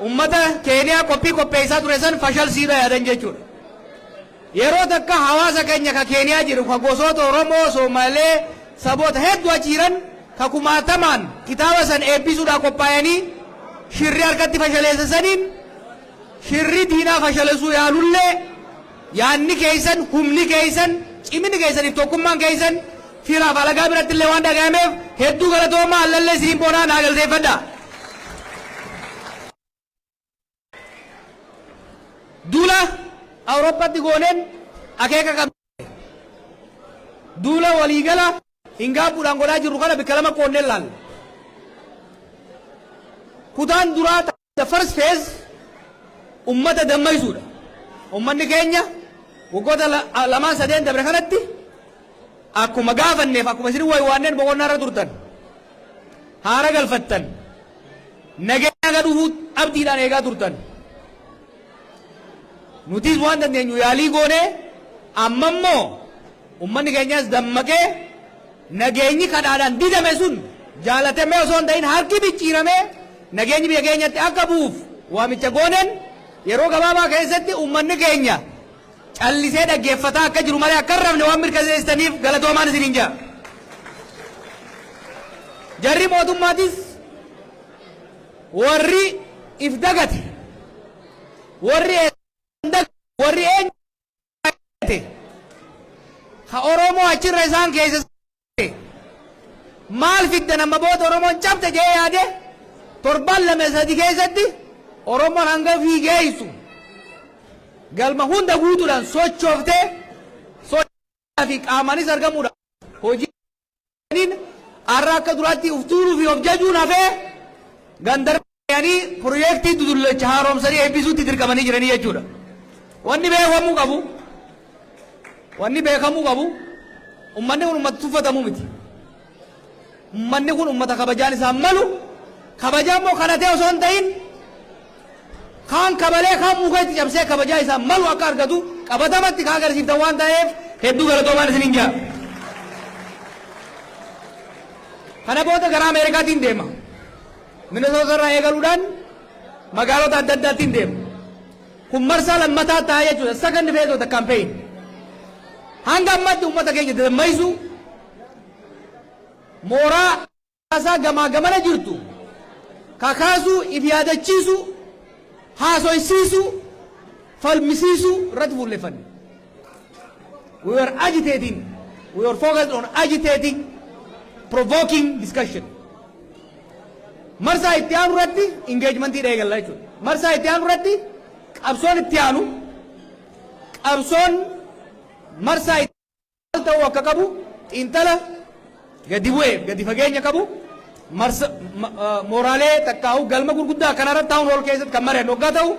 Ummata Keeniyaa qophii qopheessaa ture san fashalsiidha yaadan jechuudha. Yeroo takka hawaasa keenya ka Keeniyaa jiru ka gosoota Oromoo, Soomalee, saboota hedduu achi jiran ka kumaatamaan kitaaba san eebbisuudhaa qophaayanii shirri harkatti fashaleessa saniin shirri diinaa fashalesuu yaalullee yaanni keessan, humni keessan, ciminni keessaniif tokkummaan keessan firaaf alagaa biratti illee waan dhagayameef hedduu galatoomaa allallee isiniin boonaa naa galateeffadha. Duula Awurooppaatti gooneen akeeka qabna. Duula waliigala hin gaabbuudhaan godhaa jirru kana bikka lama qoonnee ilaalla. Kutaan duraa the first phase ummata dammaysuudha. Ummanni keenya waggoota lamaan sadeen dabre kanatti akkuma gaafanneef akkuma isin waywaanneen boqonnaa irra turtan haara galfattan nageenya haga dhufuu abdiidhaan eegaa turtan. Nutis waan dandeenyu yaalii goonee amma immoo ummanni keenyas dammaqee nageenyi kadhaadhaan didame sun jaalatamee osoo hin ta'in harki micciiramee nageenyi biyya keenyatti akka bu'uuf waamicha gooneen yeroo gabaabaa keessatti ummanni keenya callisee dhaggeeffataa akka jiru malee akka hin rafne waan mirkaneessitaniif galatoomaan isiniin jedha. Jarri mootummaatis warri if dagate warri warri eenyu ka Oromoo achirra isaan keessa maal fiddan amma booda Oromoon cabte jee yaade torban lama sadi keessatti Oromoon hanga fiigeessu galma hunda guutuudhaan sochooftee sochii fi qaamaanis argamuudhaan hojii har'a akka duraatti uf tuuluu fi of jajuun hafee gandaranii piroojeektii dudullacha haaromsanii eebbisuutti dirqamanii jiranii jechuudha. Wanni beekamuu qabu wanni beekamuu qabu ummanni kun ummata tuffatamuu miti. Ummanni kun ummata kabajaan isaan malu kabajaa immoo kana ta'e osoo hin ta'in kaan kabalee kaan muka itti cabsee kabajaa isaan malu akka argatu qabatamatti kan agarsiiftan waan ta'eef hedduu galatoomaan isiniin jaa. Kana booda gara Ameerikaatiin deema. Minnesota irraa eegaluudhaan magaalota adda addaattiin deema. Kun marsaa lammataa ta'a jechuudha. Second phase of the campaign. Hanga ammatti uummata keenya dammaysu mooraa siyaasaa gamaa gamana jirtu kakaasuu, if yaadachiisuu, haasoysiisuu, falmisiisuu irratti fuulleffanne. We were agitating. We were focused on agitating, provoking discussion. Marsaa itti aanu irratti engagementii eegalla jechuudha. Marsaa itti aanu irratti qabsoon itti aanu qabsoon marsaa itti ta'uu akka qabu xiinxala gadi bu'ee gadi fageenya qabu marsa mooraalee takkaa'u galma gurguddaa akkanarratti taa'uun ol keessatti kan mari'annu hoggaa ta'u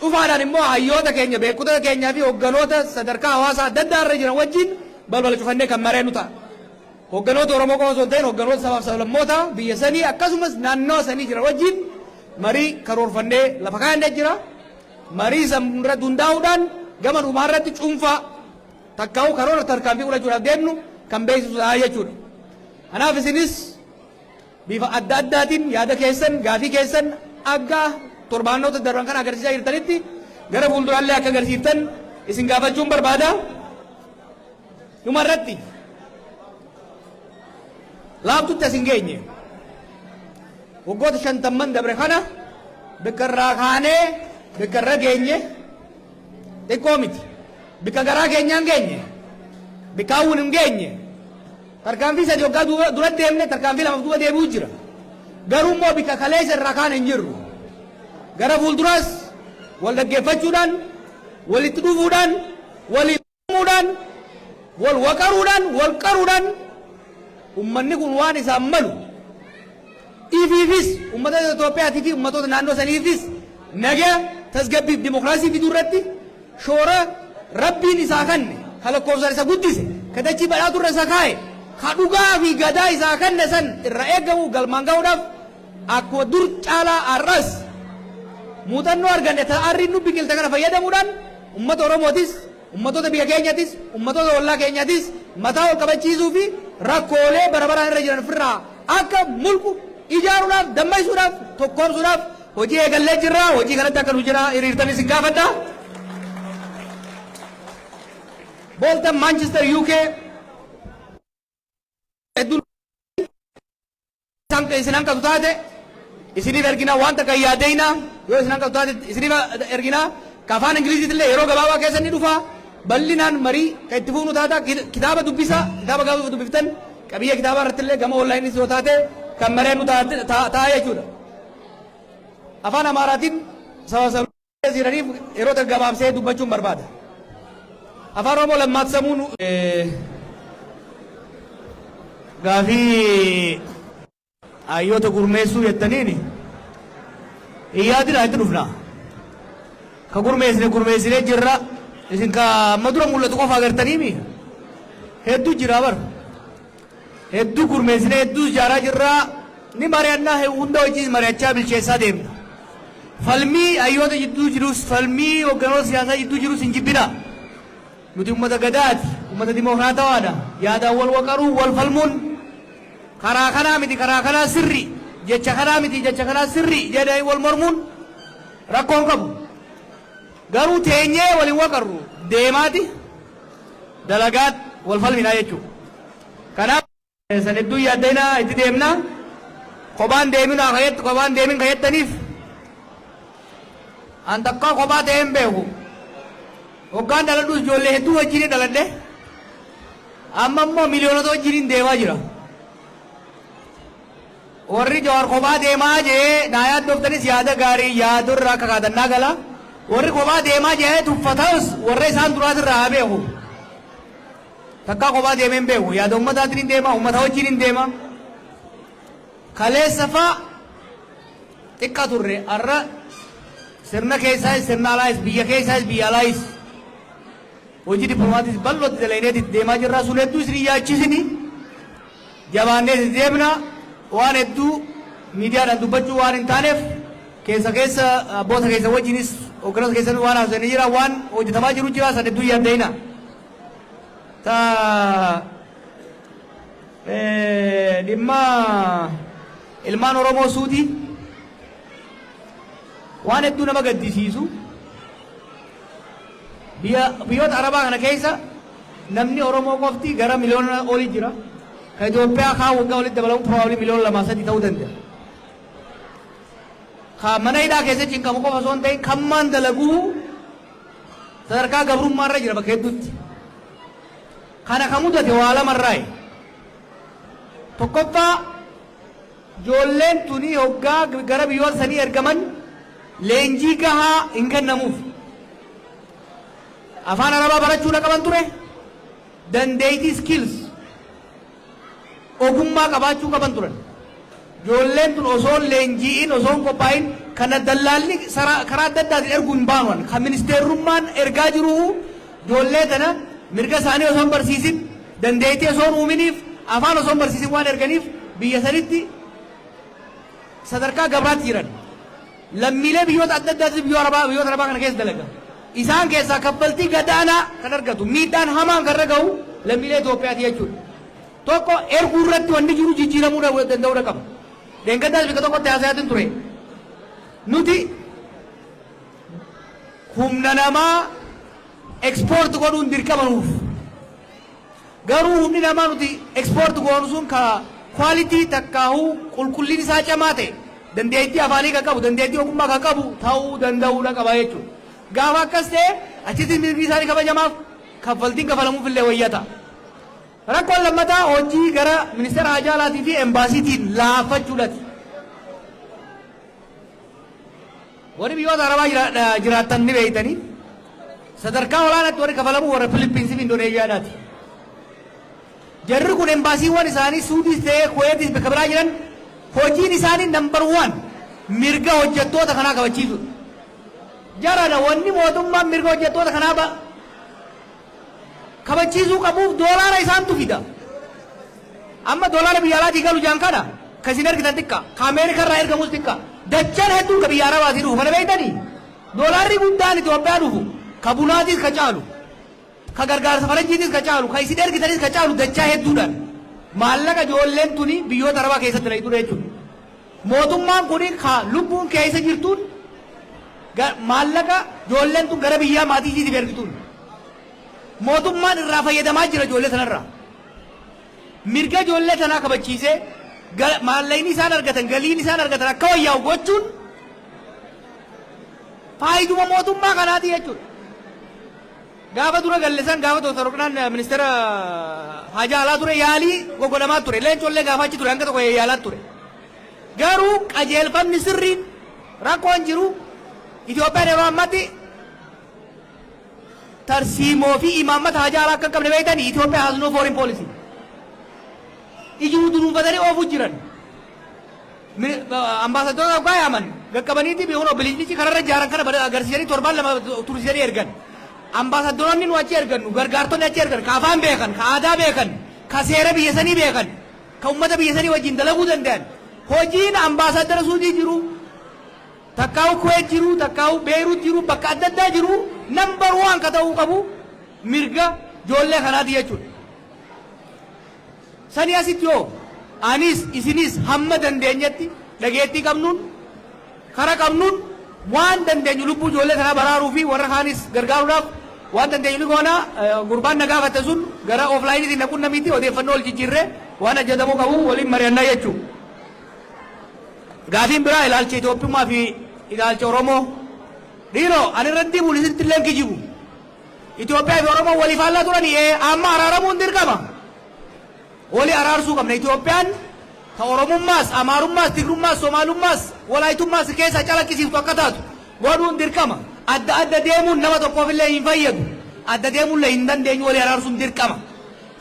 cufaadhaan immoo hayyoota keenya beektota keenyaa fi hogganoota sadarkaa hawaasaa adda addaa irra jiran wajjin balbala cufannee kan mari'annu ta'a. Hogganoota Oromoo qofa osoo hin ta'in hogganoota sabaaf sablammoota biyya sanii akkasumas naannoo sanii jiran wajjin marii karoorfannee lafa kaa'annee jira. Marii san irratti hundaa'uudhaan gama dhumaa irratti cuunfaa takkaa'u karoora tarkaanfii fudhachuudhaaf deemnu kan beeksisu ta'a jechuudha. Kanaaf isinis bifa adda addaatiin yaada keessan gaafii keessan akka torbaanota darban kan agarsiisaa jirtanitti gara fuulduraallee akka agarsiiftan isin gaafachuun barbaada. Dhuma irratti laaftutti as hin geenye. Waggoota shantamman dabre kana bikka irraa kaanee bikka irra geenye xiqqoo miti. Bikka garaa keenyaan geenye. Bikka hawwin hin geenye. Tarkaanfii sadi waggaa dura deemne tarkaanfii lamaaf duuba deebi'u jira. Garuu immoo bikka kaleessa irraa kaane hin jirru. Gara fuulduraas wal dhaggeeffachuudhaan, walitti dhufuudhaan, waliin uumuudhaan, wal waqaruudhaan, wal qaruudhaan ummanni kun waan isaan malu ifiifis ummata Itoophiyaatii fi ummatoota naannoo saniifis nagaa tasgabbiif dimokiraasii fiduu irratti shoora rabbiin isaa kanne ka lakkoofsaan isa guddise ka dachii badhaatu irra isa kaa'e ka dhugaa fi gadaa isaa kanne san irra eegamu galmaan ga'uudhaaf akkuma dur caalaa har'as muuxannoo arganne ta arriin nu biqilte kana fayyadamuudhaan ummata Oromootis, ummatoota biyya keenyatis, ummatoota ollaa keenyatis mataa ol qabachiisuu fi rakkoolee bara baraan irra jiran ofirraa akka mulqu ijaaruudhaaf, dammaysuudhaaf, tokkoomsuudhaaf Hojii eegallee jirra. Hojii kanatti akka nu jira hiriirtan isin gaafadha. Bolton, Manchester, UK hedduu isin hanqatu taate isiniif ergina. Waan takka hin yaaddeina, yoo isin hanqatu taate isiniif ergina. Ka afaan Ingiliziitti illee yeroo gabaabaa keessa ni dhufa. Bal'inaan marii kan itti fufnu taata. Kitaaba dubbisa. Kitaaba gaafa dubbiftan qabiyyee kitaabaa irratti illee gama onlaayiniis yoo taate kan mareennu ta'a jechuudha. Afaan Amaaraatiin saba saba jiraniif yeroo takka gabaabsee dubbachuun barbaada. Afaan Oromoo lammaatsamuun gaafii hayyoota gurmeessuu jettaniini hin yaadina, itti dhufna. Ka gurmeessine gurmeessinee jirra. Isin ka amma dura mul'atu qofa agartaniimi, hedduu jira bar. Hedduu gurmeessinee, hedduu ijaaraa jirra. Ni mari'annaa, hunda wajjin mari'achaa bilcheessaa deemna. Falmii hayyoota jidduu jirus, falmii hogganoota siyaasaa jidduu jirus hin jibbina. Nuti ummata gadaati, ummata dimokiraatawaadha. Yaadaan wal waqaruu, wal falmuun, karaa kanaa miti, karaa kanaa sirri, jecha kanaa miti, jecha kanaa sirri jedhanii wal mormuun rakkoo hin qabu. Garuu teenyee waliin waqarru, deemaati dalagaat wal falminaa jechuudha. Kanaaf san hedduu yaaddeenaa itti deemna. Kophaan deeminaa kayyatti, kophaan deemin kayyattaniif, an takkaa kophaa ta'ee hin beeku. Hoggaan dhaladhus ijoollee hedduu wajjin dhaladhe. Amma immoo miliyoonota wajjin deemaa jira. Warri Jawaar kophaa deemaa jee naa yaaddoftanis yaada gaarii yaadurraa akka kaatannaa gala. Warri kophaa deemaa jee tuffatus warra isaan duraatirraa haa beeku. Takkaa kophaa deemee hin beeku. Yaada ummataatiin hin deema, ummata wajjin hin deema. Kaleessa faa xiqqa turre, har'a sirna keessaayis sirna alaayis, biyya keessaayis biyya alaayis hojii dippiloomaatiis bal'ootti dalagneeti deemaa jirra. Sun hedduu isin hin yaachisini. Jabaannee itti deemna. Waan hedduu miidiyaadhaan dubbachuu waan hin taaneef, keessa keessa abboota keessa wajjinis hogganoota keessan waan haasofanii jira, waan hojjetamaa jiru jira, san hedduu yaadda'ina. Ta dhimma ilmaan Oromoo Suudii, waan hedduu nama gaddisiisu, biyyoota Arabaa kana keessa namni Oromoo qofti gara miliyoona olii jira. Ka Itoophiyaa kaan waggaa walitti dabalamu probably miliyoona 2-3 ta'uu danda'a. Ka mana hidhaa keessa cinqamu qofa osoo hin ta'in, kan maan dalaguu sadarkaa gabrummaa irra jira bakka hedduutti. Kana ka mudate waa lamarraayi. Tokkoffaa, ijoolleen tuni hoggaa gara biyyoota sanii ergaman leenjii gahaa hin kennamuuf. Afaan Arabaa barachuudha qaban ture. Dandeettii, skills, ogummaa qabaachuu qaban turan. Ijoolleen tun osoo leenji'in, osoo hin qophaa'in, kana dallaalli karaa adda addaatiin erguu hin baanu. Kan ministeerrummaan ergaa jiru ijoollee tana mirga isaanii osoo hin barsiisin, dandeettii osoo hin uuminiif, afaan osoo hin barsiisin waan erganiif, biyya sanitti sadarkaa gabraatti jiran. Lammiilee biyyoota adda addaatti biyyoota Arabaa kana keessa dalaga. Isaan keessaa kaffaltii gadaanaa kan argatu, miidhaan hamaan kan irra gahu lammiilee Itoophiyaati jechuudha. Tokko, erguu irratti wanni jiru jijjiiramuu danda'uudha qaba. Dheengaddaas bakka tokkotti haasayaatiin ture. Nuti humna namaa export godhuun dirqama nuuf. Garuu humni namaa nuti export goonu sun ka quality takkaahuu qulqullin isaa camaa ta'e, dandeettii afaanii kan qabu, dandeettii ogummaa kan qabu ta'uu danda'uudha qaba jechuudha. Gaafa akkas ta'e achitti mirgi isaanii kabajamaaf, kaffaltiin kafalamuuf illee wayyaa ta'a. Rakkoon lammataa hojii gara ministeera haajaa alaatii fi embaasiitiin laaffachuudhaati. Warri biyyoota Arabaa jiraattan ni beeytanii, sadarkaa olaanaatti warri kafalamu warra Filiippiinsii fi Indooneeziyaadhaati. Jarri kun embaasiiwwan isaanii Suudiis ta'ee Kuweetis bakka biraa jiran, hojiin isaanii number one mirga hojjettoota kanaa kabachiisuudha. Jarana wanni mootummaan mirga hojjettoota kanaa kabachiisuu qabuuf doolaara isaantu fida. Amma doolaara biyya alaatii galu jaan kana kan isin ergitan xiqqa. Ka Ameerikaa irraa ergamus xiqqa. Dachaan hedduun ka biyya Arabaatii dhufu kana beektanii? Doolaarri guddaan Itoophiyaa dhufu ka bunaatis ka caalu, ka gargaarsa faranjiitis ka caalu, ka isin ergitanis ka caalu dachaa hedduudhaan. Maallaqa ijoolleen tuni biyyoota Arabaa keessatti dalaydudha jechuudha. Mootummaan kun ka lubbuun keessa jirtuun maallaqa ijoolleen tun gara biyyaa maatii isiitiif ergituun. Mootummaan irraa fayyadamaa jira ijoollee sanarraa. Mirga ijoollee tanaa kabachiisee maallaqni isaan argatan, galiin isaan argatan akka wayyaa'u gochuun faayiduma mootummaa kanaati jechuudha. Gaafa dura galle san, gaafa Dr. Warqinaan ministeera haajaa alaa ture, yaalii goggodamaa ture. Leencollee gaafa achi ture hanga tokko yaalaa ture. Garuu qajeelfamni sirriin rakkoon jiru, Itoophiyaan yeroo ammaatti tarsiimoo fi imaammata haajaa alaa akka hin qabne beektanii. Itoophiyaa has no foreign policy. Ijuu dunuunfatanii oofuu jiran. Ambaasadoota hoggaa yaaman gaqqabaniiti kunoo bilichlichi kararra ijaaran kana agarsiisanii torbaan 2 tursiisanii ergan. Ambaasadoonni nu achi ergannu, gargaartonni achi ergan, ka afaan beekan, ka aadaa beekan, ka seera biyya sanii beekan, ka ummata biyya sanii wajjin dalaguu danda'an. Hojiin ambaasadara Suudii jiru, takkaa'u Kuweet jiru, takkaa'u Beeyruut jiru, bakka adda addaa jiru, number one ka ta'uu qabu mirga ijoollee kanaati jechuudha. Sanii asitti yoo anis isinis hamma dandeenyetti dhageettii qabnuun, kara qabnuun, waan dandeenyu lubbuu ijoollee sanaa baraaruu fi warra kaanis gargaaruudhaaf waan dandeenyu ni goona. Gurbaan na gaafate sun gara offline na qunnamiiti, odeeffannoo ol jijjiirree waan ajjadamuu qabu waliin mari'annaa jechuudha. Gaafiin biraa ilaalcha Itoophiyummaa fi ilaalcha Oromoo. Dhiiroo, ani irratti bulu, isitti illee kijibu. Itoophiyaa fi Oromoo walii faallaa turanii amma araaramuun dirqama. Walii araarsuu qabna. Itoophiyaan ta Oromummaas, Amaarummaas, Tigrummaas, Somaalummaas, Walaayitummaas keessaa calaqqisiiftu akka taatu godhuun dirqama. Adda adda deemuun nama tokkoof illee hin fayyadu. Adda deemuullee hin dandeenyu, walii araarsuun dirqama.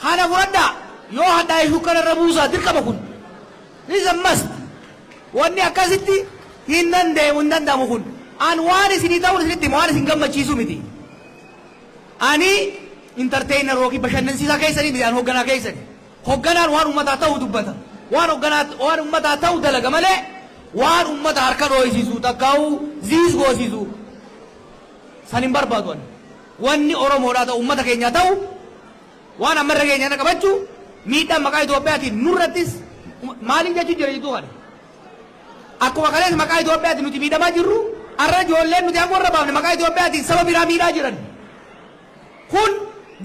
Kana fudhadhaa, yoo hadhaa'e shukkara irra buusaa, dirqama kun. This is a must. Wanni akkasitti hin danda'amu, hin danda'amu kun. An waan isinii ta'uun isinitti hima, waan isin gammachiisu miti. Ani entertainer yookiin bashannansiisaa keessanii miti, an hoogganaa keessani. Hoogganaan waan uummataa ta'u dubbata. Waan hoogganaa waan uummataa ta'u dalaga malee waan uummata harka dhooysisu takkaa'u ziis goosisu san hin barbaadu ani. Wanni Oromoodhaa ta'u, uummata keenyaa ta'u, waan amma irra keenya qabachuu miidhaan maqaa Itoophiyaatiin nurrattis maaliin jechuu jira jidduu kana. Akkuma kalees maqaa Itoophiyaatiin nuti miidhamaa jirru, har'a ijoolleen nuti aangoo irra baafne maqaa Itoophiyaatiin saba biraa miidhaa jiran. Kun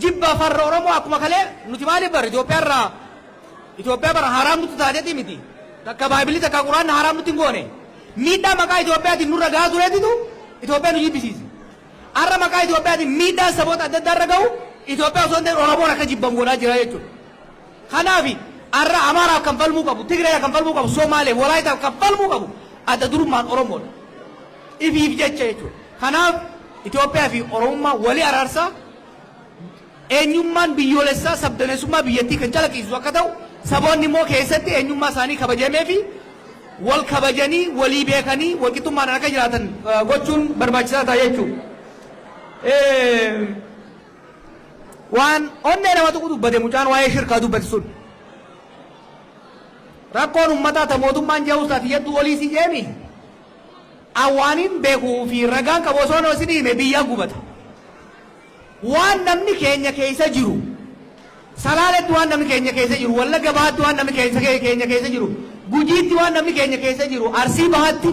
jibba farra Oromoo. Akkuma kalee nuti maaliif bara Itoophiyaa irraa, Itoophiyaa bara haraam nutti taateeti miti. Takka Baaybilii, takka Quraanni haraam nutti hin goone. Miidhaa maqaa Itoophiyaatiin nurra gahaa tureetitu Itoophiyaa nu jibbisiise. Har'a maqaa Itoophiyaatiin miidhaan saboota adda addaa irra gahu Itoophiyaa osoo hin ta'in Oromoon akka jibbamu godhaa jira jechuudha. Kanaaf har'a Amaaraaf kan falmuu qabu, Tigraay kan falmuu qabu, Somaaleef, Walaayitaaf kan falmuu qabu adda durummaan Oromoodha. Ifiif jecha jechuudha. Kanaaf Itoophiyaa fi Oromummaa walii araarsaa, eenyummaan biyyoolessaa sabdaneessummaa biyyattii kan calaqqisiisu akka ta'u, saboonni immoo keessatti eenyummaa isaanii kabajamee fi wal kabajanii, walii beekanii, walqixxummaadhaan akka jiraatan gochuun barbaachisaa ta'a jechuudha. Waan onnee nama tuqu dubbate mucaan waa'ee shirkaa dubbate sun. Rakkoon uummataa ta mootummaan je'us taate jedduu olii si jeemi. Awwaaniin beekuu fi ragaan qabu osoo isin hime biyyaa gubata. Waan namni keenya keessa jiru, Salaaletti waan namni keenya keessa jiru, Wallagga Bahaatti waan namni keenya keessa jiru, Gujiitti waan namni keenya keessa jiru, Arsii Bahaatti,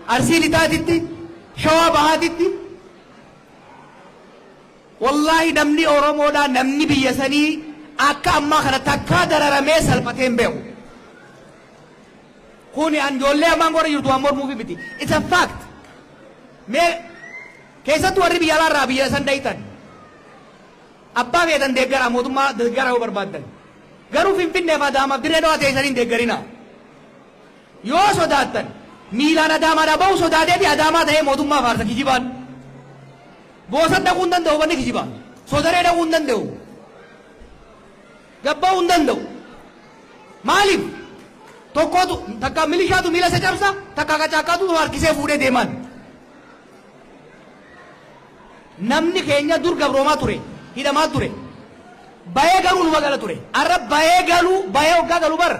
Arsii Lixaatitti, Shawaa Bahaatitti, wallaahi namni Oromoodhaa, namni biyya sanii akka ammaa kana takkaa dararamee salphatee hin beeku. Kuni an ijoollee ammaan godha jirtu waan mormuufi miti. It's a fact. Mee keessattuu warri biyya alaarraa biyya san dhayitan, abbaa feetan deeggaraa, mootummaa deeggaraa yoo barbaaddan. Garuu Finfinneef, Adaamaaf, Dirree Dhawaa teessanii hin deeggarinaa. Yoo sodaattan, miilaan Adaamaadhaa bahu sodaateeti Adaamaa ta'ee mootummaa faarsa kijibaan. Boosan dhaquu hin danda'u, banni kijibaa. Sodaree dhaquu hin danda'u. Gabba'uu hin danda'u. Maaliif? Tokkotu takka milishaatu miila isa cabsa, takka qacaakkaatu harkisee fuudhee deemaan. Namni keenya dur gabroomaa ture, hidhamaa ture. Bayee garuu numa gala ture. Arra bayee galuu, bayee hoggaa galu bar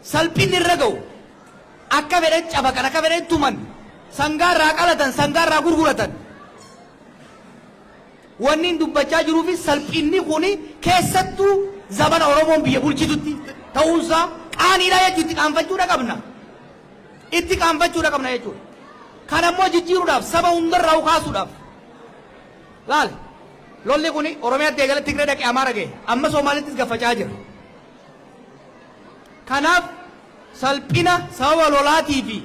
salphinni irra ga'u, akka fedhan cabaqan, akka fedhan tuman, sangaa irraa qalatan, sangaa irraa gurguratan. Wanni hin dubbachaa jiruufi salphinni kuni keessattuu zamana Oromoon biyya bulchitutti ta'uunsaa Qaaniidha jechuun itti qaanfachuudha qabna. Itti qaanfachuudha qabna jechuudha. Kan ammoo jijjiiruudhaaf, saba hundarraa kaasuudhaaf. Laal, lolli kuni Oromiyaatti eegale, Tigree dhaqee, Amaara ga'e, amma Somaalittis gaffacaa jira. Kanaaf salphina sababa lolaatii fi